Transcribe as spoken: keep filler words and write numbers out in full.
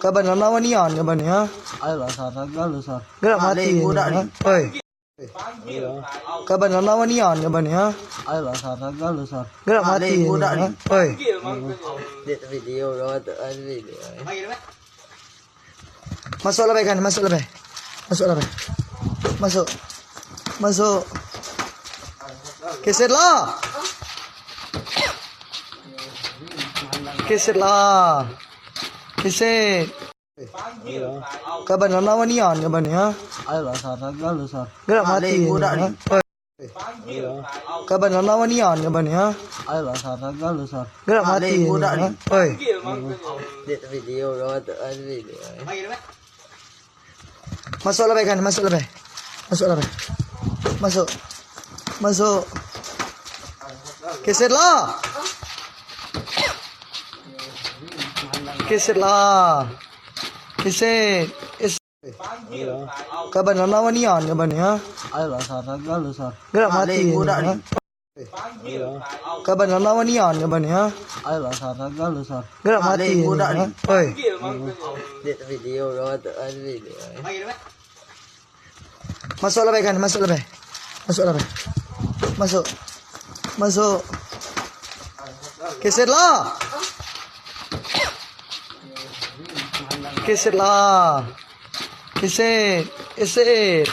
Kaban lam lawan ian, kaban ya. Ayolah, Sar, Sar, lalu, Sar. Gerak mati ini, ha? Oi. Kaban lam lawan ian, kaban ya. Ayolah, Sar, Sar, lalu, Sar. Gerak mati ini, ha? Oi. Dia video, kau tu, ada video. Masuklah, Bai, kan? Masuklah, Bai. Masuklah, Bai. Masuk. Masuk. Kesetlah. Kesetlah. Keset. Kaban lam lawan ian, kaban ya. Ayolah, Sar, Sar, lalu, Sar. Gerak mati ini, ha? Oi. Kaban lam lawan ian, kaban ya. Ayolah, Sar, Sar, lalu, Sar. Gerak mati ini, ha? Oi. Dia video, kau tu, ada video. Masuklah, Bai, kan? Masuklah, Bai. Masuklah, Bai. Masuk. Masuk. Kesetlah. Kesetlah. Keset. Keset. Kaban lam lawan ian, kaban ya. Ayolah, Sar, Sar, lalu, Sar. Gerak mati ini, ha? Kaban lam lawan ian, kaban ya. Ayolah, Sar, Sar, lalu, Sar. Gerak mati ini, ha? Oi. Dia video, kau tu, ada video. Masuklah, Bai, kan? Masuklah, Bai. Masuklah, Bai. Masuk. Masuk. Kesetlah. Kesetlah. Keset. Keset.